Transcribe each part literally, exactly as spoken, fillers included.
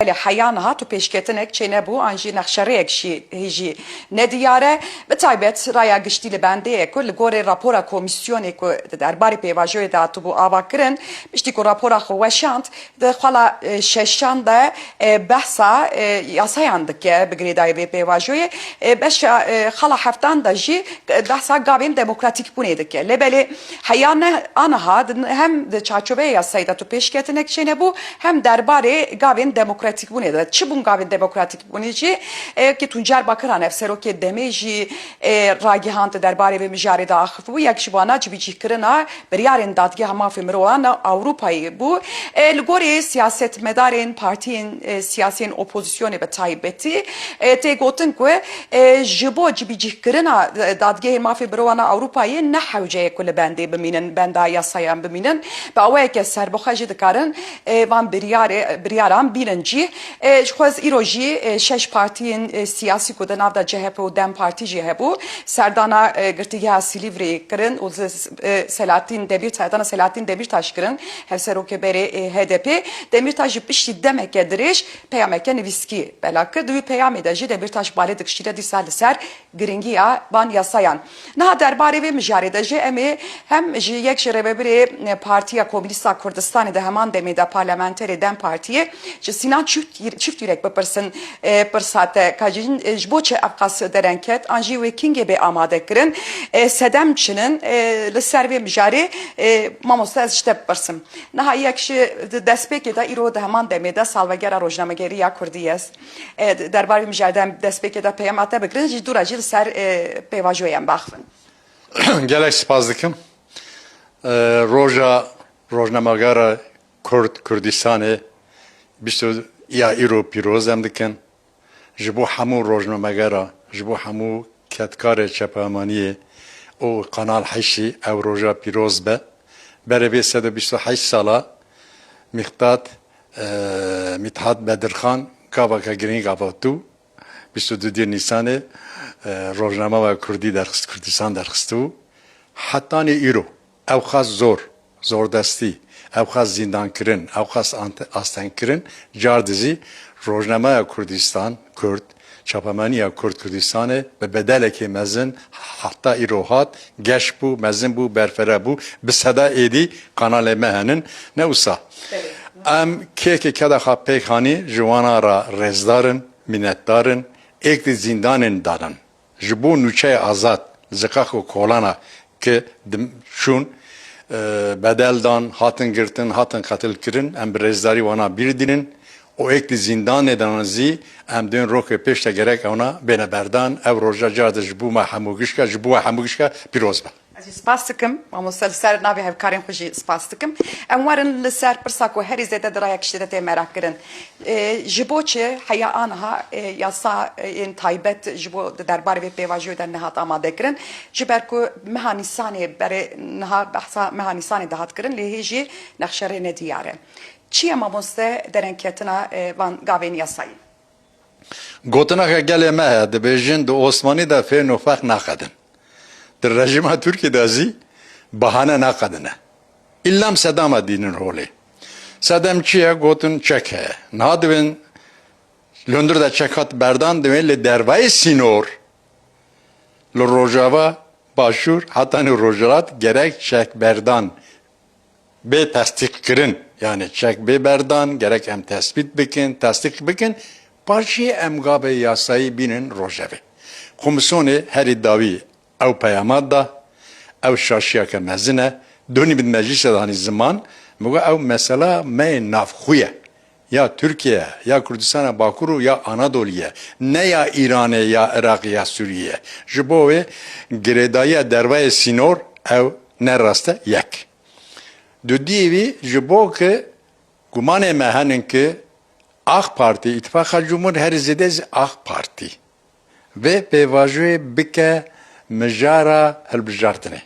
Belê heya niha tu pêşketinek çênebû an jî nexşerêyek jî hêjî nediyar e. Bi taybet raya giştî li bendê ye ku li gorî rapora komîsyonê ku di derbarê pêvajoyê de hatibû avakirin, piştî ku rapora xwe weşand, di xala, e, şeşan de, e, behsa, e, yasayan dike bi girêdayî vê pêvajoyê. E, beşa, e, xala heftan de jî, e, behsa gavên demokratîkbûnê dike. Lê belê heya ne aniha di, hem di çarçoveyê yasayê de tu pêşketinek çênebû, hem derbarê gavên demokratîkbûnê de. Çi bûn gavên demokratîkbûnê jî, e, ki Tuncer Bakiran, hevserokê demê jî, e, ragihand derbarê vê mijarê de axifibû. Yek ji wana cibîcîhkirina biryarên Dadgeha Mafê Mirovan a Ewropayê bû. E, li gorî siyasetmedarên partiyên, e, siyasiyên opozisyonê bi taybetî, e, tê gotin ku, e, ji bo cibîcîhkirina, e, Dadgehê Mafê Mirovan a Ewropayê ne hewce ye ku li bendê bimînin, benda yasayan bimînin. Bi awayeke serbixwe jî dikarin, e, van biryarê, biryaran bînin cî. E, ji xwe îro jî, e, şeş partiyên, e, siyasî ku di nav de C H P û DEM Partî jî hebû, serdana, e, Girtîgeha Silîvrê kirin û zi-, e, Selahattin Demîrtaş, serdana Selahattin Demîrtaş kirin, hevserokê berê, e, H D P. Demîrtaş jî piştî demeke dirêj peyameke nivîskî belav kir. Di wî peyamê de jî Demîrtaş balê dikişîne dîsa li ser giringiya van yasayan. Niha derbarê vê mijarê de jî em ê hem ji yek ji rêvebirê Partiya Komînîst a Kurdistanê di heman demê de parlamenterê DEM Partiyê ji Sînan Çift-, Çiftyurek bipirsin, e, pirsa te. Ka jî, e, ji bo çi ev qas dereng ket? An jî wê kingê bê amade kirin? E, sedem çi nin? E, li ser vê mijarê, e, mamoste ez ji te bipirsim. Niha yek ji di destpêkê de îro di heman demê de salvegera rojnamegeriya Kurdî ye. E, derbarê mijarê de em destpêkê de peyama te bigirin, ji dû re jî li ser, e, pêvajoyê em biaxivin. Gelek spas dikim. E, roja rojnamegera Kurd, Kurdistanê bîst û ya îro pîroz em dikin. Ji bo hemû rojnamegera, ji bo hemû kedkarê çapemeniyê û Kanal Heştî ew roja pîroz be. Berê vê sed û bîst û heşt sala Mîqdat, e, Mîthat Bedirxan gaveke girîng ava tû. Bîst û du Nîsanê, e, rojnameya Kurdî derxist, Kurdistan derxistibû. Hetanî îro ew xas zor, zordestî, ew xas zîndankirin, ew xas ante-, astengkirin, car dizî rojnameya Kurdistan, Kurd, çapemeniya Kurd Kurdistanê bi bedelekê mezin heta îro hat, geş bû, mezin bû, berfireh bû, bi seda êdî kanalê me henin. Ne wisa. Belê. Em kêkê keda xwe pêk hanî ji wana re rêzdar in, minnetdar in, êk di zîndanên danin. Ji bo nûçeyê azad, ziqaq û kolana ki dim-, çûn, e, bedel dan, hatin girtin, hatin qetil kirin, em bi rêzdarî wana bîr dînin û êk di zîndanê de ne zî em dên rokê pêş de gerek ewna bêne berdan. Ev roja car de ji bo me hemû gişka, ji bo we hemû gişka pîroz be. Ez jî spas dikim, mamoste, li ser navê hevkarên xwe jî spas dikim. Em werin li ser pirsa ku herî zêde di raya giştî de tê meraq kirin. E, ji bo çi heya aniha, e, yasayên taybet ji bo di derbarê vê pêvajoyê de nehat amade kirin? Ji ber ku meha Nîsanê berê niha behsa meha Nîsanê dihat kirin, lê hê jî nexşerê nediyar e. Çi ye mamoste derengketina, e, van gavên yasayî? Gotineke gelê me heye, dibêjin di Osmanî de fên û feq naqedin. Di rejîma Tirkî de zî bahane naqedine. Îllam sedama dînin holê. Sedem çi ye? Gotin çek heye. Niha divên li hundir de çek hat berdan, divên li dervayê sînor, li Rojava, Başûr, hetanî Rojhilat gerek çek berdan bê tesdîqkirin, yani çek bê berdan, gerek em tesbît bikin, tesdîq bikin, paşê em gavê yasayî bînin rojevê. Komîsyonê herî dawî ew peyama da, ew şaşiyeke mezin e, donî bi meclîsê de hanî ziman, min got ew mesela me yê navxwe ye. Ya Tirkiye, ya Kurdistana Bakur û ya Anadolî ye. Ne ya Îranê, ya Iraqê, ya Sûriyê ye. Ji bo wê girêdayiya dervayê sînor ew ne rast e, yek. Dudiyê wî ji bo ki gumanê me henin ki AK Partî, Îtifaqa Cumhur herî zêde zî AK Partî vê pêvajoyê bike mijara hilbijartinê.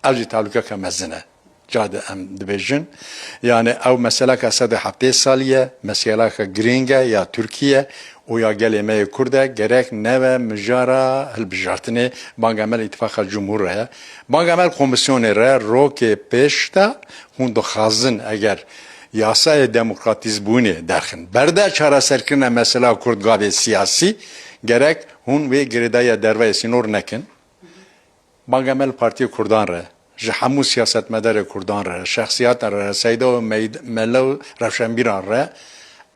Ev jî tehlûkeke mezin e. Ca de em dibêjin. Yani ew meseleke sed û heftê salî ye, meseleke girîng e ya Tirkiye û ya gelê me yê Kurd e, gerek nebe mijara hilbijartinê. Banga me li Îtifaqa Cumhur re ye. Banga me li komîsyonê re rokê pêş de hûn dixwazin eger yasayê demokratîzbûnê derxin. Berde çareserkirina mesela Kurd gavê siyasî, gerek hûn wê girêdayiya dervayê sînor nekin. Banga me li Partiyê Kurdan re, ji hemû siyasetmedarê Kurdan re, şexsiyatan re, seyda û meyd-, mele û rewşenbîran re,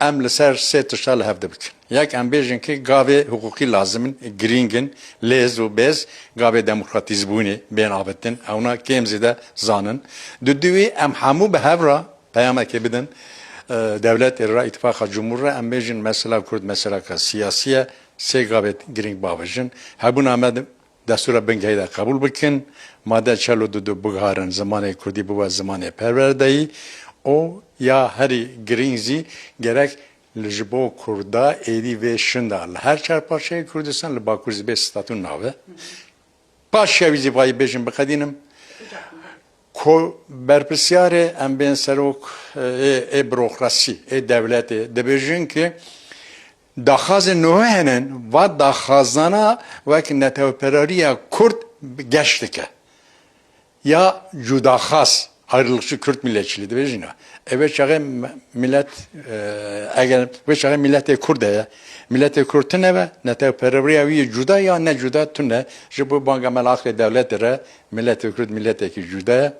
em li ser sê tişta li hev dibikin. Yek, em bêjin ki gavê hiqûqî lazim in, girîng in, lêz û bêz gavê demokratîzbûnê bên avitin, ewna kêm zêde zanin. Duduyî, em hemû bi hev re peyamekê bidin, e, dewletê re, îtifaqa cumhur re, em bêjin mesela Kurd meseleka siyasî ye, sê gavê girîng bavêjin. Hebûna me di destûra bingehî de qebûl bikin, made çel û dudu bigiharin zimanê Kurdî bibe zimanê perwerdeyî û ya herî girîng zî gerek li ji bo Kurda êdî vê şinda li her çar parçeyê Kurdistan li Bakur zî bê statû nabe. Paşiya wî zî vayî bêjin biqedînim. Ko berpirsyarê em bên serok, e, ê, ê burokrasî, ê dewletê dibêjin ki daxazên nû hene, va daxazana wek netewperweriya Kurd geş dike. Ya cudaxaz, ayrılıkçı Kürt milliyetçiliği dibêjin ya. E, vê çaxê me-, millet, e, eger vê çaxê milletê Kurd heye, milletê Kurd tune be, netewperweriya wî cuda ya ne cuda tune, ji bo banga me li aqlê dewletê re, milletê Kurd milletekî cuda ye,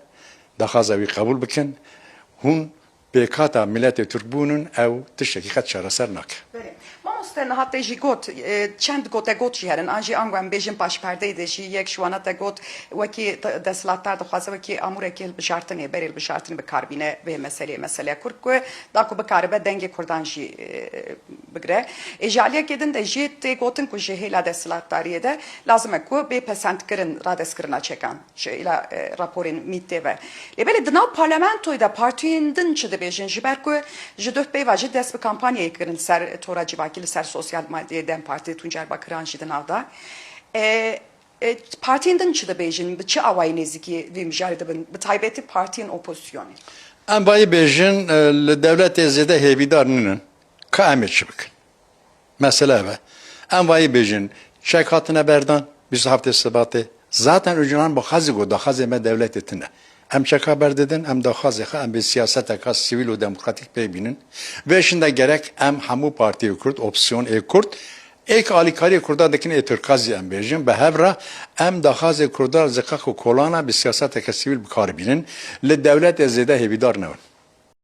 daxaza wî qebûl bikin. Hûn pêkhata miletê Tirk bûnin, ew tiştekî qet çareser nake. Belê. Mamoste, niha te jî got, e, çend gotegot jî herin, an jî ango em bêjin paşperdeyê de jî yek ji wana te got, wekî te-, desthilatdar dixwaze wekî amûrekî hilbijartinê, berê hilbijartinê bi kar bîne vê meseleyê, meseleya Kurd ku da ku bikaribe dengê Kurdan jî, e, bigire. Ê ji aliyekê din de jî tê gotin ku ji hêla desthilatdariyê de lazim e ku bê pesendkirin radestkirina çekan. Ji hêla, e, raporên mîtê ve. Lê belê di nav parlamentoyê de partiyên din çi dibêjin? Ji ber ku ji duh pê ve jî dest bi kampanyayê kirin ser tora civakî li ser sosyal medyayê DEM Partî, Tuncer Bakiran jî di nav de. E, e, partiyên din çi dibêjin? Bi çi awayî nêzîkî vê mijarê dibin? Bi taybetî partiyên opozisyonê. Em vayî bêjin, e, li dewletê zêde hêvîdar nînin. Ka em ê çi bikin? Mesele ev e. Em vayî bêjin, çek hatine berdan, bîst û heftê Sibatê. Zaten Ocalan bi xwe zî got, daxazê me dewletê tune. Em çeka berdidin, em daxazê xwe, em bi siyaseteka sivîl û demokratîk pê bînin. Vê şin de gerek em hemû partiyê Kurd, opsiyonê Kurd, ê ku alîkariyê Kurda dikin, ê Tirka zî em bêjin, bi hev re em daxazê Kurda ziqaq û kolana bi siyaseteke sivîl bi kar bînin, li dewletê zêde hêvîdar nebin.